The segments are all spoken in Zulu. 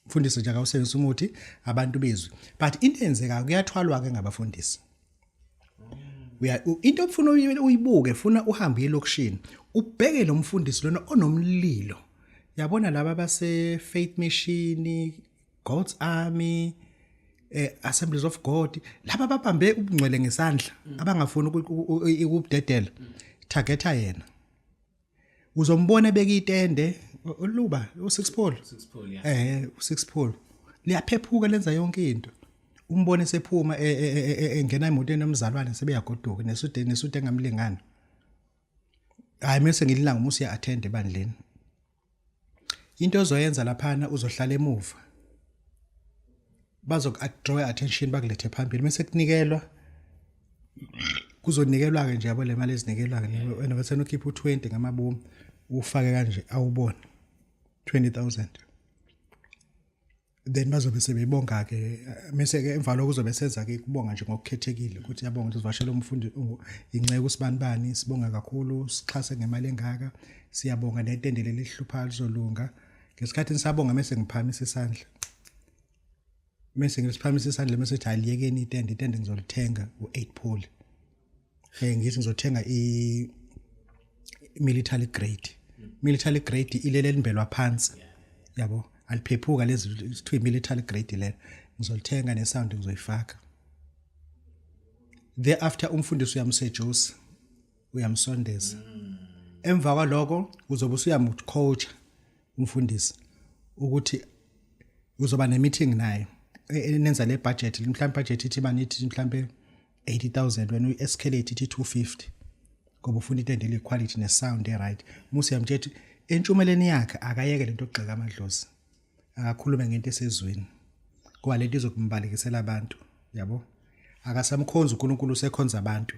Mfundisi nje akawusebenzisa umuthi, abantu bezwi, but into eyenzekayo, kuyathwalwa ke ngabafundisi. Uya into ofuna uyibuke, funa uhambe elokishini, ubheke lo mfundisi lona onomlilo, yabona, laba base Faith Mission, God's Army, Assemblies of God, laba babambe ubungcwele ngesandla, abangafuni ukubudedela. Targeta yena, uzombona ebeka itende oluba u6 pole. Six pole, yeah. U6 pole liyaphephuka, lenza yonke into. Umbone sephuma engena emotweni yomzalwane, sebeyagoduka nesude engamlingani. Hayi, mase ngililanga uma usiya attend ebandleni, into ozoyenza laphana, uzohlala emuva, bazoku draw attention, bakulethe phambili, mase kunikelwa, kuzonikelwa ke nje, yabo, le mali ezinikelwa ke, wena bese ukhipha u20 ngamabomu, ufake kanje, awubone 20,000, then bazobe sebebonga ke. Mase ke emva lokho kuzobe senza ke kubonga nje ngokukhethekile ukuthi yabonga ukuthi sivashele umfundi, inceku sibanibani, sibonga kakhulu, sixhase ngemali engaka, siyabonga, netende leli lihlupha lizolunga. Ngesikhathi nisabonga, mase ngiphakamisa isandla, mase ngisiphakamisa isandla, mase ethi, "Aliyekeni itende, itende ngizolithenga u8 pole." Ngithi ngizothenga i military grade. Military grade ilele limbelwa phansi, yabo, aliphephuka lezi, kuthiwa military grade lelo, ngizolithenga, nesound ngizoyifaka. Thereafter umfundisi uyamsejusa, uyamsondeza. Emva kwaloko uzobe usuyamcoach umfundisi ukuthi uzoba ne-meeting naye, nenza le budget. Mhlawumbe budget ithi banithi mhlawumbe 80,000, wena uyi-escalate ithi 250, ngoba ufuna itende le-quality ne-sound e-right. Musi uyamtshela ukuthi entshumeleni yakhe akayeke lento yokugxeka amadlozi, akakhulume ngento esezweni, ngoba lento izokumbalekisela abantu, yabo. Akasamkhonzi uNkulunkulu, usekhonza abantu.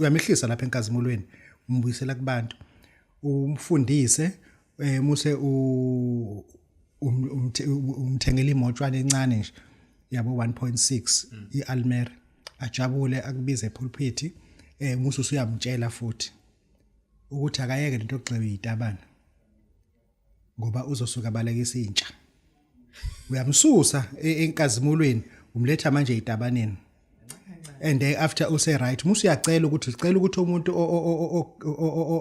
Uyamehlisa lapha enkazimulweni, umbuyisela kubantu. Umfundise, muse umthengela imotshwana encane nje, yabo, 1.6 iAlmera, ajabule, akubize epulpit. Musu usuyamtshela futhi ukuthi akayeke lento yokugxeka izitabane, ngoba uzosuka abalekisa intsha. Uyamsusa enkazimulweni, umletha manje ezitabaneni. And after use right, musu uyacela ukuthi sicela ukuthi umuntu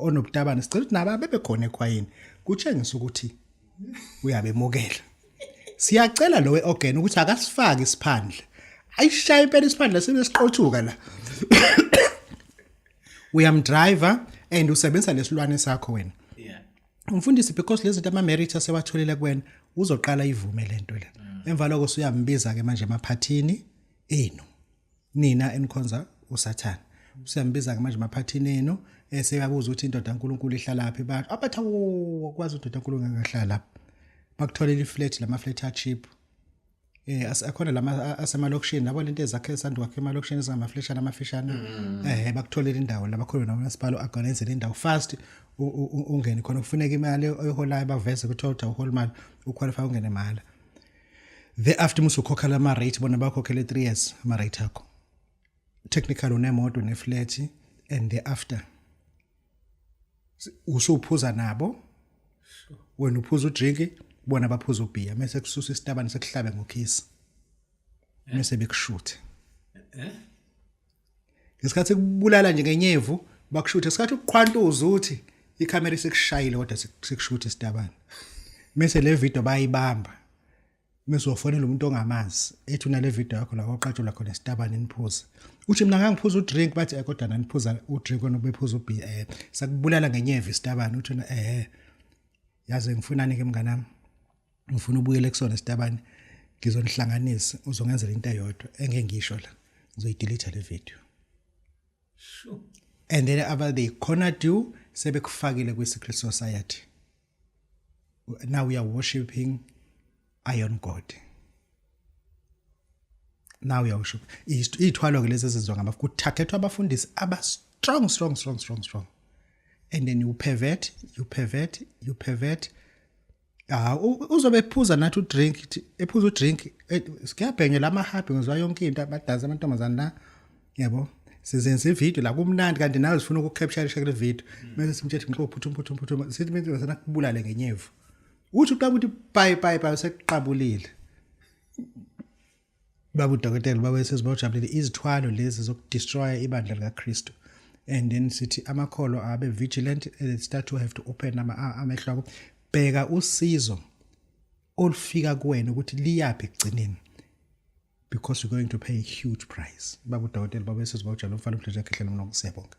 onobutabane, sicela ukuthi nabo bebe khona ekhwayeni, kutshengisa ukuthi uyabemukela. Siyacela lo we-organ ukuthi akasifake isiphandle, ayishaye impela isiphandle sibe siqothuka la. Uyamdriver and usebenzisa lesilwane sakho wena umfundisi, because lezi zinto, ama-merit asewatholile kuwena, uzoqala ivume lento le. Emva lokho usuyambiza ke manje emaphathini enu, nina enikhonza uSathane. Usuyambiza ke manje emaphathini enu, eseyabuza ukuthi indoda kaNkulunkulu ihlala phi. Ba abathi, "Awukwazi, indoda kaNkulunkulu engahlala lapha." Bakutholela iflat, lama flat a cheap, akhona lama asemalokishini, yabo, lento ezakhe esanda kwakhe emalokishini, ezingamafleshana amafishane. Bakutholela indawo la bakhona nomasipala organize indawo fast, ungene khona. Kufuneka imali oyiholayo, baveze ukuthi awuhola imali, uqualify ungene mahhala. Thereafter musukhokha lama rate, bona bakhokhele 3 years ama rate akho, technical unemoto neflat. And thereafter usuphuza nabo, wena uphuza udrink, bona baphuza ubhiya, mase kususa isitabane, sekuhlabe ngokhisi, mase bekushuthe. Ngesikhathi kubulala nje ngenyevu, bakushuthe ngesikhathi ukuqhwantuza uthi ikhamera isekushayile, kodwa sekushuthe isitabane. Mase le video bayibamba, mase ufonela umuntu ongamazi, ethi unale video yakho la oqatshulwa khona isitabane niphuza. Uthi, "Mina ngangiphuza udrink." Bathi, "Kodwa naniphuza udrink, wena ubephuza ubhiya, sakubulala ngenyeva isitabane." Uthi, "Yazi ngifunani ke, mnganami? Ngifuna ubuyele kusona isitabane, ngizonihlanganisa, uzongenzela into eyodwa engeke ngisho la, ngizoyidelete le video." And then after they cornered you, sebekufakile kwi-secret society. Now we are worshiping iron god. Now we are worshiping iy'thwalo ke lezi ezenziwa ngabafu, kutargethwa abafundisi aba strong, strong, strong, strong, strong. And then you pervert, you pervert, you pervert. Ah, uzobe ephuza nathi udrink, ephuza udrink, kuyabhenywa lama happy, ngizwa yonke into, abadansa amantombazana la, yabo. Sizenza ivideo la, kumnandi, kanti nawe sifuna ukucapture kule video, bese simtshela, "Ngixo, phuthuma, phuthuma, phuthuma." Sithi mina sana kubulale ngenyevu. Uthi uqaba uthi bye bye bye, sekuqabulile. Baba udokotela, baba sezibawujabulile izithwalo lezi zokudestroy ibandla likaKristu. And then sithi amakholwa abe vigilant and start to have to open amehlo akho, bheka usizo olufika kuwena ukuthi liyaphi ekugcineni, because you're going to pay a huge price. Baba udokotela, baba sezibawujabulile, umfana umdletshe ekhehlele mnoko, siyabonga.